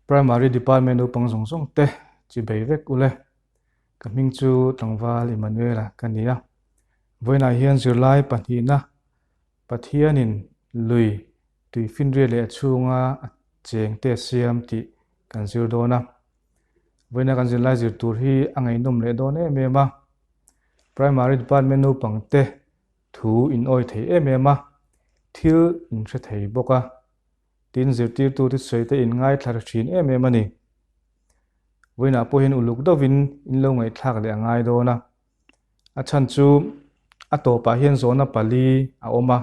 Primary Department naupang zawng zawng te chi bei vek ule. Ka hming chu Tlangval Emmanuel-a ka ni a. Vawiinah hian zirlai pahnihna Pathianin lui tuifinriat leh a chhunga a cheng te a siam tih kan zir dawn a. Vawiina kan zirlai zir tur hi a ngaihnawm leh dawn em em a. Primary Department naupang te thu in awi thei em em a, thil in hre thei bawk a. Tin, zirtirtu te sawi te in ngaithla ri thin em em a ni. Vawiinah pawh hian uluk deuhin in lo ngaihthlak leh a ngai dawn a. A chhan chu a tawpah hian zawhna pali a awm a,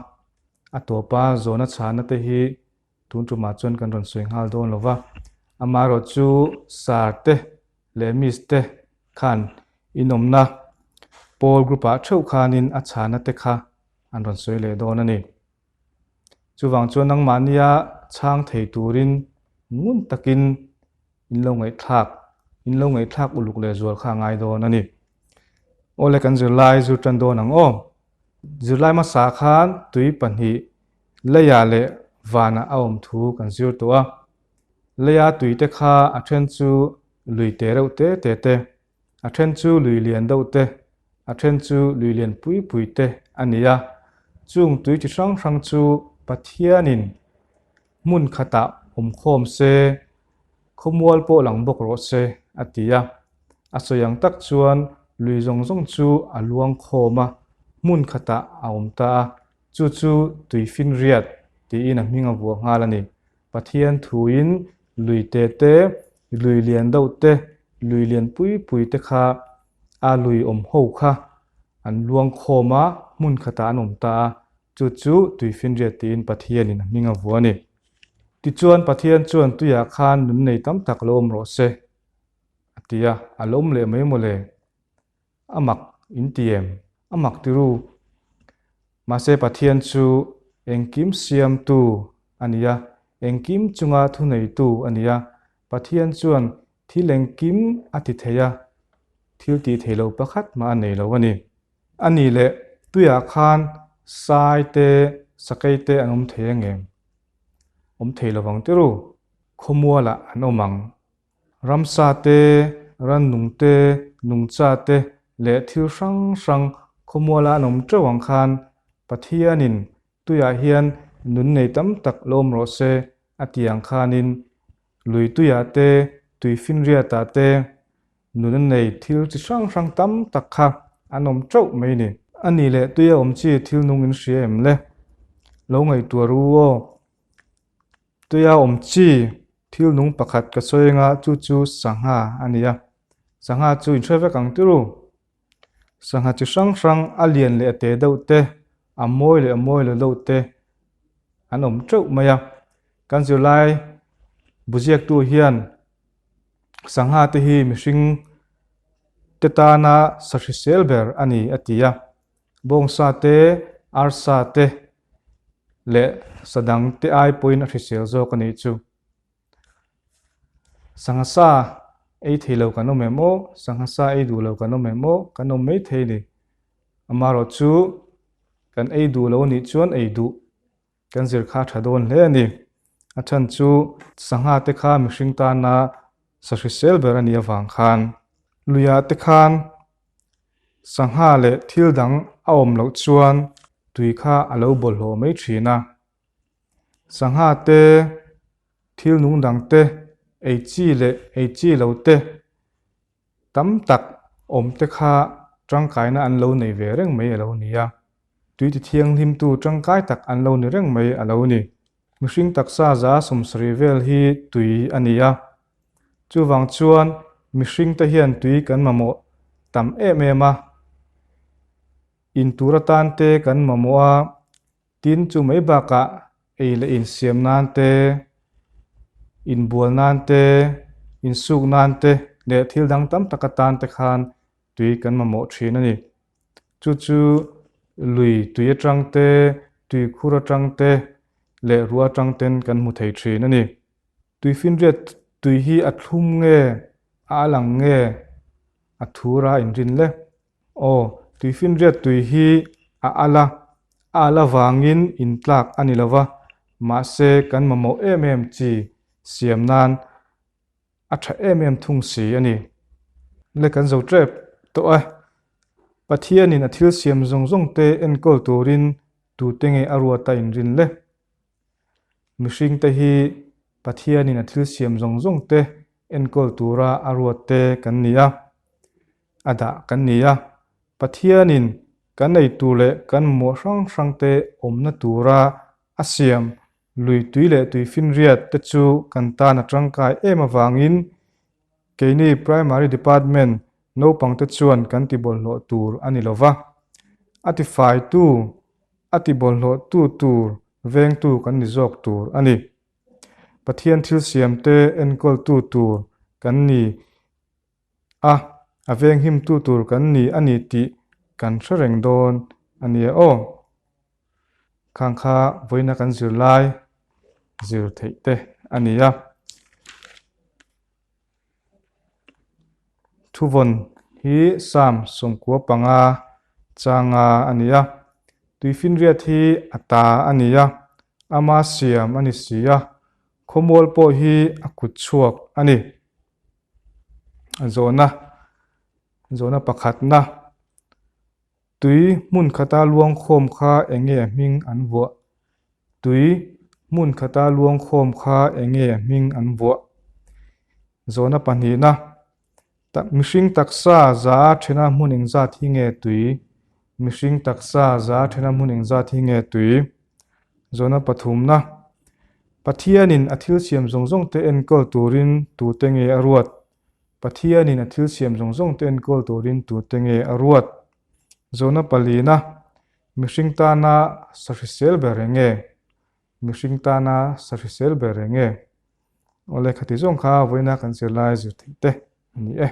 a tawpa zawhna chhana te hi tun tumah chuan kan rawn sawi nghal dawn lo va. Amaherawhchu sir te leh miss te khan inawmna pawl group ah theuh khanin a chhana te kha an rawn sawi leh dawn a ni. Chuvang chuan nangmahnia chhang thei turin ngun takin in lo ngaihthlak, in lo ngaihthlak uluk leh zual kha a ngai dawn a ni. Awle kan zirlai zir tan dawn ang aw. Zirlai hmasa khan tui pahnih leiah leh vanah a awm thu kan zir tawh a. Leia tui te kha a then chu lui te reuh te te te, a then chu lui lian deuh te, a then chu lui lian pui pui te a ni a. Chung tui chi hrang hrang chu Pathianin hmun khatah awm khawm se, khawmual pawh lang bawk rawh se, a ti a. A sawi ang tak chuan lui zawng zawng chu a luang khawm a, hmun khatah a awm ta a, chu chu Tuifinriat tiin a hming a vuah nghal a ni. Pathian thuin lui te te, lui lian deuh te, lui lian pui pui te kha a lui awm ho kha an luang khawm a, hmun khatah an awm ta a, chu chu Tuifinriat tiin Pathianin a hming a vuah a ni. Tichuan Pathian chuan tuiah khan nun nei tam tak lo awm rawh se, a ti a, a lo awm leh mai mawle. A mak in ti em? A mak ti ru. Mahse Pathian chu engkim siamtu a ni a, engkim chunga thuneitu a ni a. Pathian chuan thil engkim a ti thei a, thil tih theih loh pakhat mah a nei lo a ni. A nih leh tuiah khan sai te, sakei te an awm thei ang em? Awm thei lovang ti ru. Khawmualah an awm ang. Ramsa te, rannung te, nungcha te leh thil hrang hrang khawmuala an awm teuh ang khan Pathianin tuiah hian nun nei tam tak lo awm rawh se a ti ang khanin lui tuiah te, tuifinriatah te nun a nei thil chi hrang hrang tam tak kha an awm teuh mai ni. A nih leh tuia awm chi thil nung in hria em le? Lo ngaihtuah ru aw. Tuia awm chi thil nung pakhat ka sawi anga chu chu sangha a ni a, sangha chu in hre vek ang tir u. Sangha chi hrang hrang a lian leh a te deuh te, a mawi leh a mawi lo deuh te an awm teuh mai a. Kan zirlai buziaktu hian sangha te hi mihring te tana sa hrisel ber a ni a ti a. Bawngsa te, arsa te leh sa dang te ai pawhin a hrisel zawk a nih chu. Sangha sa ei thei lo kan awm em aw? Sangha sa ei duh lo kan awm em aw? Kan awm mai thei a ni. Amaherawh chu kan ei duh lo a nih chuan ei duh Kan zir kha tha dawn hle a ni. A chhan chu sangha te kha mihring tana sa hrisel ber a nih avang khan luiah te khan sangha leh thil dang a awm loh chuan tui kha a lo bawlhhlawh mai thin a. Sangha te, thil nung dang te, ei chi leh ei chi lo te Tam tak awm te kha tangkaina an lo nei ve reng mai a lo ni a, tui ti thianghlimtu tangkai tak an lo ni reng mai a lo ni. Mihring taksa za sawmsarih vel hi tui a ni a, chuvang chuan mihring te hian tui kan mamawh tam em em a, intur atan te kan mamawh a, Tin, chu mai bakah ei leh insiam nan te, inbual nan te, insuk nan te leh thil dang tam tak atan te khan tui kan mamawh thin a ni. Chu chu lui tui atang te, tuikhur atang te leh ruah atang ten kan hmu thei thin a ni. Tuifinriat tui hi a thlum nge, a alang nge, a thur a inrin le. Aw, tuifinriat tui hi a al a, a al avangin intlak a ni lo va, mahse kan mamawh em em chi siam nan A tha em em thung si a ni. Le kan zo tep tawh e. Pathianin a thil siam zawng zawng te enkawl turin tute nge a ruat a inrin le? Mihringte hi Pathianin a thil siam zawng zawng te enkawl tura a ruat te kan ni a, a dah kan ni a. Pathianin kan ei tur leh kan mamawh hrang hrang te awmna tura a siam lui tui leh tui finriat te chu kan tan a tangkai em avangin keini Primary Department naupangte chuan kan ti bawlhhlawh tur a ni lova, a ti faitu, a ti bawlhhlawhtu tur vengtu kan ni zawk tur a ni. Pathian thil siamte enkawltu tur kan ni a, a venghimtu tur kan ni a ni tih kan hre reng dawn a nia aw. Khang kha vawiina kan zirlai zir theih te a ni a. Thuvawn hi Psalm 95 changa a ni a. Tuifinriat hi a ta a ni a, ama siam a ni si a, khawmual pawh hi a kut chhuak a ni. Zawhna, Zawhna pakhatna, Tui hmun khata luangkhawm kha enge a hming an vuah? Tui hmun khata luangkhawm kha enge a hming an vuah? Zawhna pahnihna, Mihring taksa za a thena hmun engzat hi nge tui? Mihring taksa za a thena hmun engzat hi nge tui? Zawhna pathumna, Pathianin a thil siam zawng zawng te enkawl turin tute nge a ruat? Pathianin a thil siam zawng zawng te enkawl turin tute nge a ruat? Zawhna palina, Mihring tana sahrisel ber eng nge? Mihring tana sahrisel ber eng nge? Awle khati zawng kha vawiina kan zirlai zir theih te a ni e.